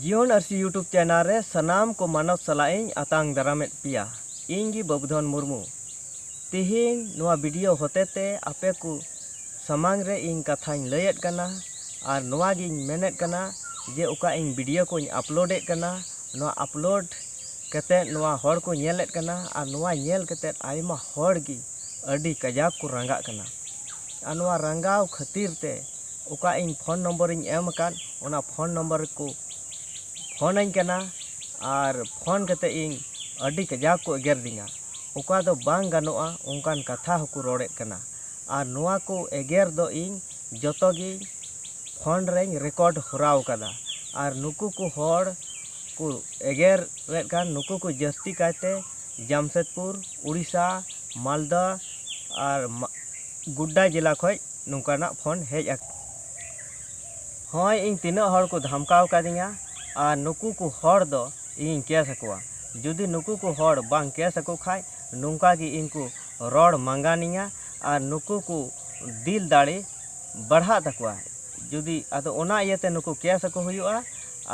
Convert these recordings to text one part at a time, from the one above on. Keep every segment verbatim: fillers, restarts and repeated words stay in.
ᱡᱤᱭᱚᱱ ᱟᱹᱨᱥᱤ YouTube channel ᱨᱮ ᱥᱟᱱᱟᱢ ᱠᱚ ᱢᱟᱱᱚᱛ ᱥᱟᱞᱟᱜ ᱤᱧ ᱟᱛᱟᱝ ᱫᱟᱨᱟᱢᱮᱫ ᱯᱮᱭᱟ᱾ ᱤᱧ ᱜᱮ ᱵᱟᱹᱵᱩᱫᱷᱚᱱ ᱢᱩᱨᱢᱩ᱾ ᱛᱤᱦᱤᱧ ᱱᱚᱣᱟ ᱵᱷᱤᱰᱤᱭᱳ ᱦᱚᱛᱮᱛᱮ ᱟᱯᱮ ᱠᱚ ᱥᱟᱢᱟᱝ ᱨᱮ ᱤᱧ ᱠᱟᱛᱷᱟᱧ ᱞᱟᱹᱭᱮᱫ ᱠᱟᱱᱟ᱾ ᱟᱨ ᱱᱚᱣᱟ ᱜᱤᱧ ᱢᱮᱱᱮᱫ ᱠᱟᱱᱟ ᱡᱮ ᱚᱠᱟ ᱤᱧ ᱵᱷᱤᱰᱤᱭᱳ ᱠᱚᱧ ᱟᱯᱞᱳᱰᱮᱫ ᱠᱟᱱᱟ, ᱱᱚᱣᱟ ᱟᱯᱞᱳᱰ ᱠᱟᱛᱮᱫ ᱱᱚᱣᱟ ᱦᱚᱲ ᱠᱚ ᱧᱮᱞᱮᱫ ᱠᱟᱱᱟ ᱟᱨ ᱱᱚᱣᱟ ᱧᱮᱞ ᱠᱟᱛᱮᱫ ᱟᱭᱢᱟ ᱦᱚᱲ ᱜᱮ ᱟᱹᱰᱤ ᱠᱟᱡᱟᱠ ᱠᱚ ᱨᱟᱸᱜᱟᱜ ᱠᱟᱱᱟ᱾ ᱟᱨ ᱱᱚᱣᱟ ᱨᱟᱸᱜᱟᱣ ᱠᱷᱟᱹᱛᱤᱨ ᱛᱮ ᱚᱠᱟ ᱤᱧ ᱯᱷᱳᱱ ᱱᱚᱢᱵᱚᱨᱤᱧ ᱮᱢ ᱟᱠᱟᱫ, ᱚᱱᱟ ᱯᱷᱳᱱ ᱱᱚᱢᱵᱚᱨ ᱨᱮᱠᱚ ᱯᱷᱳᱱᱟᱹᱧ ᱠᱟᱱᱟ᱾ ᱟᱨ ᱯᱷᱳᱱ ᱠᱟᱛᱮᱫ ᱤᱧ ᱟᱹᱰᱤ ᱠᱟᱡᱟᱠ ᱠᱚ ᱮᱜᱮᱨ ᱫᱤᱧᱟ᱾ ᱚᱠᱟ ᱫᱚ ᱵᱟᱝ ᱜᱟᱱᱚᱜᱼᱟ ᱚᱱᱠᱟᱱ ᱠᱟᱛᱷᱟ ᱦᱚᱸᱠᱚ ᱨᱚᱲᱮᱫ ᱠᱟᱱᱟ᱾ ᱟᱨ ᱱᱚᱣᱟ ᱠᱚ ᱮᱜᱮᱨ ᱫᱚ ᱤᱧ ᱡᱚᱛᱚ ᱜᱮ ᱯᱷᱳᱱ ᱨᱮᱧ ᱨᱮᱠᱚᱨᱰ ᱦᱚᱨᱟᱣ ᱠᱟᱫᱟ᱾ ᱟᱨ ᱱᱩᱠᱩ ᱠᱚ ᱦᱚᱲ ᱠᱚ ᱮᱜᱮᱨᱮᱫ ᱠᱟᱱ ᱱᱩᱠᱩ ᱠᱚ ᱡᱟᱹᱥᱛᱤ ᱠᱟᱭᱛᱮ ᱡᱟᱢᱥᱮᱫᱽᱯᱩᱨ, ᱩᱲᱤᱥᱥᱟ, ᱢᱟᱞᱫᱟ ᱟᱨ ᱢᱟ-, ᱜᱳᱰᱰᱟ ᱡᱮᱞᱟ ᱠᱷᱚᱡ ᱱᱚᱝᱠᱟᱱᱟᱜ ᱯᱷᱳᱱ ᱦᱮᱡ ᱟᱠᱟᱱᱟ᱾ ᱦᱳᱭ, ᱤᱧ ᱛᱤᱱᱟᱹᱜ ᱦᱚᱲ ᱠᱚ ᱫᱷᱟᱢᱠᱟᱣ ᱠᱟᱫᱤᱧᱟ ᱟᱨ ᱱᱩᱠᱩ ᱠᱚ ᱦᱚᱲ ᱫᱚ ᱤᱧᱤᱧ ᱠᱮᱥ ᱟᱠᱚᱣᱟ᱾ ᱡᱩᱫᱤ ᱱᱩᱠᱩ ᱠᱚ ᱦᱚᱲ ᱵᱟᱝ ᱠᱮᱥ ᱟᱠᱚ ᱠᱷᱟᱡ ᱱᱚᱝᱠᱟ ᱜᱮ ᱤᱧ ᱠᱚ ᱨᱚᱲ ᱢᱟᱸᱜᱟᱱᱤᱧᱟ ᱟᱨ ᱱᱩᱠᱩ ᱠᱚ ᱫᱤᱞ ᱫᱟᱲᱮ ᱵᱟᱲᱦᱟᱜ ᱛᱟᱠᱚᱣᱟ᱾ ᱡᱩᱫᱤ ᱟᱫᱚ ᱚᱱᱟ ᱤᱭᱟᱹᱛᱮ ᱱᱩᱠᱩ ᱠᱮᱥ ᱟᱠᱚ ᱦᱩᱭᱩᱜᱼᱟ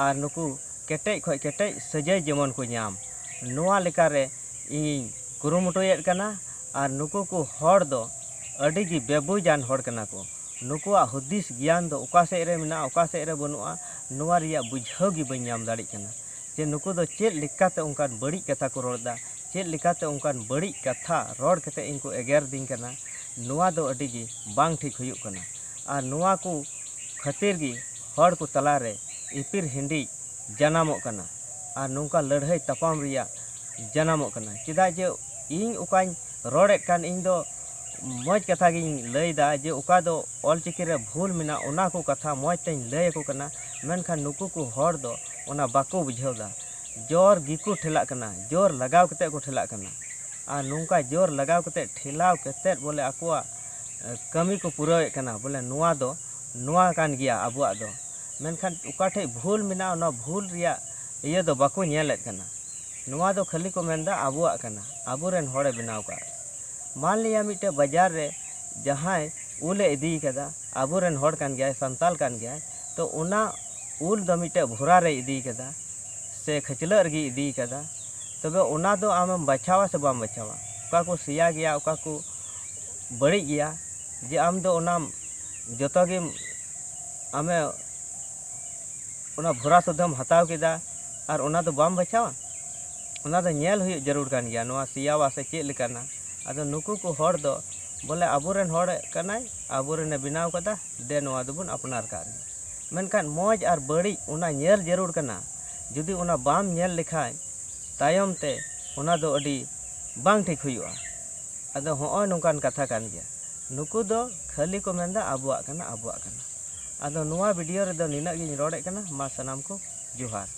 ᱟᱨ ᱱᱩᱠᱩ ᱠᱮᱴᱮᱡ ᱠᱷᱚᱡ ᱠᱮᱴᱮᱡ ᱥᱟᱹᱡᱟᱹᱭ ᱡᱮᱢᱚᱱ ᱠᱚ ᱧᱟᱢ, ᱱᱚᱣᱟ ᱞᱮᱠᱟᱨᱮ ᱤᱧᱤᱧ ᱠᱩᱨᱩᱢᱩᱴᱩᱭᱮᱫ ᱠᱟᱱᱟ᱾ ᱟᱨ ᱱᱩᱠᱩ ᱠᱚ ᱦᱚᱲ ᱫᱚ ᱟᱹᱰᱤ ᱜᱮ ᱵᱮᱵᱩᱡᱟᱱ ᱦᱚᱲ ᱠᱟᱱᱟ ᱠᱚ᱾ ᱱᱩᱠᱩᱣᱟᱜ ᱦᱩᱫᱤᱥ ᱜᱮᱭᱟᱱ ᱫᱚ ᱚᱠᱟ ᱥᱮᱫ ᱨᱮ ᱢᱮᱱᱟᱜᱼᱟ, ᱚᱠᱟ ᱥᱮᱫ ᱨᱮ ᱵᱟᱹᱱᱩᱜᱼᱟ, ᱱᱚᱣᱟ ᱨᱮᱭᱟᱜ ᱵᱩᱡᱷᱟᱹᱣ ᱜᱮ ᱵᱟᱹᱧ ᱧᱟᱢ ᱫᱟᱲᱮᱭᱟᱜ ᱠᱟᱱᱟ ᱡᱮ ᱱᱩᱠᱩ ᱫᱚ ᱪᱮᱫ ᱞᱮᱠᱟᱛᱮ ᱚᱱᱠᱟᱱ ᱵᱟᱹᱲᱤᱡ ᱠᱟᱛᱷᱟ ᱠᱚ ᱨᱚᱲ ᱮᱫᱟ, ᱪᱮᱫ ᱞᱮᱠᱟᱛᱮ ᱚᱱᱠᱟᱱ ᱵᱟᱹᱲᱤᱡ ᱠᱟᱛᱷᱟ ᱨᱚᱲ ᱠᱟᱛᱮ ᱤᱧ ᱠᱚ ᱮᱜᱮᱨ ᱫᱤᱧ ᱠᱟᱱᱟ᱾ ᱱᱚᱣᱟ ᱫᱚ ᱟᱹᱰᱤ ᱜᱮ ᱵᱟᱝ ᱴᱷᱤᱠ ᱦᱩᱭᱩᱜ ᱠᱟᱱᱟ᱾ ᱟᱨ ᱱᱚᱣᱟ ᱠᱚ ᱠᱷᱟᱹᱛᱤᱨ ᱜᱮ ᱦᱚᱲ ᱠᱚ ᱛᱟᱞᱟᱨᱮ ᱤᱯᱤᱨ ᱦᱤᱸᱰᱤᱡ ᱡᱟᱱᱟᱢᱚᱜ ᱠᱟᱱᱟ᱾ ᱟᱨ ᱱᱚᱝᱠᱟ ᱞᱟᱹᱲᱦᱟᱹᱭ ᱛᱟᱯᱟᱢ ᱨᱮᱭᱟᱜ ᱡᱟᱱᱟᱢᱚᱜ ᱠᱟᱱᱟ᱾ ᱪᱮᱫᱟᱜ ᱡᱮ ᱤᱧ ᱚᱠᱟᱧ ᱨᱚᱲᱮᱫ ᱠᱟᱱ, ᱤᱧ ᱫᱚ ᱢᱚᱡᱽ ᱠᱟᱛᱷᱟ ᱜᱤᱧ ᱞᱟᱹᱭᱫᱟ ᱡᱮ ᱚᱠᱟ ᱫᱚ ᱚᱞᱪᱤᱠᱤ ᱨᱮ ᱵᱷᱩᱞ ᱢᱮᱱᱟᱜ, ᱚᱱᱟ ᱠᱚ ᱠᱟᱛᱷᱟ ᱢᱚᱡᱽ ᱛᱮᱧ ᱞᱟᱹᱭ ᱟᱠᱚ ᱠᱟᱱᱟ᱾ ᱢᱮᱱᱠᱷᱟᱱ ᱱᱩᱠᱩ ᱠᱚ ᱦᱚᱲ ᱫᱚ ᱚᱱᱟ ᱵᱟᱠᱚ ᱵᱩᱡᱷᱟᱹᱣ ᱫᱟ᱾ ᱡᱳᱨ ᱜᱮᱠᱚ ᱴᱷᱮᱞᱟᱜ ᱠᱟᱱᱟ, ᱡᱳᱨ ᱞᱟᱜᱟᱣ ᱠᱟᱛᱮᱫ ᱠᱚ ᱴᱷᱮᱞᱟᱜ ᱠᱟᱱᱟ᱾ ᱟᱨ ᱱᱚᱝᱠᱟ ᱡᱳᱨ ᱞᱟᱜᱟᱣ ᱠᱟᱛᱮᱫ ᱴᱷᱮᱞᱟᱣ ᱠᱟᱛᱮᱫ ᱵᱚᱞᱮ ᱟᱠᱚᱣᱟᱜ, ᱮ, ᱠᱟᱹᱢᱤ ᱠᱚ ᱯᱩᱨᱟᱹᱣᱮᱫ ᱠᱟᱱᱟ᱾ ᱵᱚᱞᱮ ᱱᱚᱣᱟ ᱫᱚ ᱱᱚᱣᱟ ᱠᱟᱱ ᱜᱮᱭᱟ ᱟᱵᱚᱣᱟᱜ ᱫᱚ, ᱢᱮᱱᱠᱷᱟᱱ ᱚᱠᱟ ᱴᱷᱮᱡ ᱵᱷᱩᱞ ᱢᱮᱱᱟᱜᱼᱟ, ᱚᱱᱟ ᱵᱷᱩᱞ ᱨᱮᱭᱟᱜ ᱤᱭᱟᱹ ᱫᱚ ᱵᱟᱠᱚ ᱧᱮᱞᱮᱫ ᱠᱟᱱᱟ᱾ ᱱᱚᱣᱟ ᱫᱚ ᱠᱷᱟᱹᱞᱤ ᱠᱚ ᱢᱮᱱᱫᱟ ᱟᱵᱚᱣᱟᱜ ᱠᱟᱱᱟ, ᱟᱵᱚᱨᱮᱱ ᱦᱚᱲᱮ ᱵᱮᱱᱟᱣ ᱠᱟᱜᱼᱟ᱾ ᱢᱟᱱ ᱞᱤᱭᱟ ᱢᱤᱫᱴᱮᱡ ᱵᱟᱡᱟᱨ ᱨᱮ ᱡᱟᱦᱟᱸᱭ ᱩᱞᱮ ᱤᱫᱤ ᱠᱟᱫᱟ, ᱟᱵᱚᱨᱮᱱ ᱦᱚᱲ ᱠᱟᱱ ᱜᱮᱭᱟᱭ, ᱥᱟᱱᱛᱟᱞ ᱠᱟᱱ ᱜᱮᱭᱟᱭ, ᱛᱚ ᱚᱱᱟ ᱩᱞ ᱫᱚ ᱢᱤᱫᱴᱮᱡ ᱵᱷᱚᱨᱟ ᱨᱮᱭ ᱤᱫᱤ ᱠᱟᱫᱟ ᱥᱮ ᱠᱷᱟᱹᱪᱞᱟᱹᱜ ᱨᱮᱜᱮᱭ ᱤᱫᱤ ᱠᱟᱫᱟ, ᱛᱚᱵᱮ ᱚᱱᱟ ᱫᱚ ᱟᱢᱮᱢ ᱵᱟᱪᱷᱟᱣᱟ ᱥᱮ ᱵᱟᱢ ᱵᱟᱪᱷᱟᱣᱟ? ᱚᱠᱟ ᱠᱚ ᱥᱮᱭᱟ ᱜᱮᱭᱟ, ᱚᱠᱟ ᱠᱚ ᱵᱟᱹᱲᱤᱡ ᱜᱮᱭᱟ, ᱡᱮ ᱟᱢ ᱫᱚ ᱚᱱᱟᱢ ᱡᱚᱛᱚ ᱜᱮᱢ ᱟᱢᱮ ᱚᱱᱟ ᱵᱷᱚᱨᱟ ᱥᱩᱫᱷᱟᱹᱢ ᱦᱟᱛᱟᱣ ᱠᱮᱫᱟ ᱟᱨ ᱚᱱᱟ ᱫᱚ ᱵᱟᱢ ᱵᱟᱪᱷᱟᱣᱟ? ᱚᱱᱟ ᱫᱚ ᱧᱮᱞ ᱦᱩᱭᱩᱜ ᱡᱟᱹᱨᱩᱲ ᱠᱟᱱ ᱜᱮᱭᱟ, ᱱᱚᱣᱟ ᱥᱮᱭᱟᱣᱟ ᱥᱮ ᱪᱮᱫ ᱞᱮᱠᱟᱱᱟ᱾ ᱟᱫᱚ ᱱᱩᱠᱩ ᱠᱚ ᱦᱚᱲ ᱫᱚ ᱵᱚᱞᱮ ᱟᱵᱚᱨᱮᱱ ᱦᱚᱲ ᱠᱟᱱᱟᱭ, ᱟᱵᱚᱨᱮᱱᱮ ᱵᱮᱱᱟᱣ ᱠᱟᱫᱟ, ᱫᱮ ᱱᱚᱣᱟ ᱫᱚᱵᱚᱱ ᱟᱯᱱᱟᱨ ᱠᱟᱜ ᱜᱮ᱾ ᱢᱮᱱᱠᱷᱟᱱ ᱢᱚᱡᱽ ᱟᱨ ᱵᱟᱹᱲᱤᱡ ᱚᱱᱟ ᱧᱮᱞ ᱡᱟᱹᱨᱩᱲ ᱠᱟᱱᱟ᱾ ᱡᱩᱫᱤ ᱚᱱᱟ ᱵᱟᱢ ᱧᱮᱞ ᱞᱮᱠᱷᱟᱱ ᱛᱟᱭᱚᱢ ᱛᱮ ᱚᱱᱟ ᱫᱚ ᱟᱹᱰᱤ ᱵᱟᱝ ᱴᱷᱤᱠ ᱦᱩᱭᱩᱜᱼᱟ᱾ ᱟᱫᱚ ᱦᱚᱸᱜᱼᱚᱭ ᱱᱚᱝᱠᱟᱱ ᱠᱟᱛᱷᱟ ᱠᱟᱱ ᱜᱮᱭᱟ᱾ ᱱᱩᱠᱩ ᱫᱚ ᱠᱷᱟᱹᱞᱤ ᱠᱚ ᱢᱮᱱᱫᱟ ᱟᱵᱚᱣᱟᱜ ᱠᱟᱱᱟ, ᱟᱵᱚᱣᱟᱜ ᱠᱟᱱᱟ᱾ ᱟᱫᱚ ᱱᱚᱣᱟ ᱵᱷᱤᱰᱤᱭᱳ ᱨᱮᱫᱚ ᱱᱤᱱᱟᱹᱜ ᱜᱤᱧ ᱨᱚᱲᱮᱫ ᱠᱟᱱᱟ᱾ ᱢᱟ ᱥᱟᱱᱟᱢ ᱠᱚ ᱡᱚᱦᱟᱨ᱾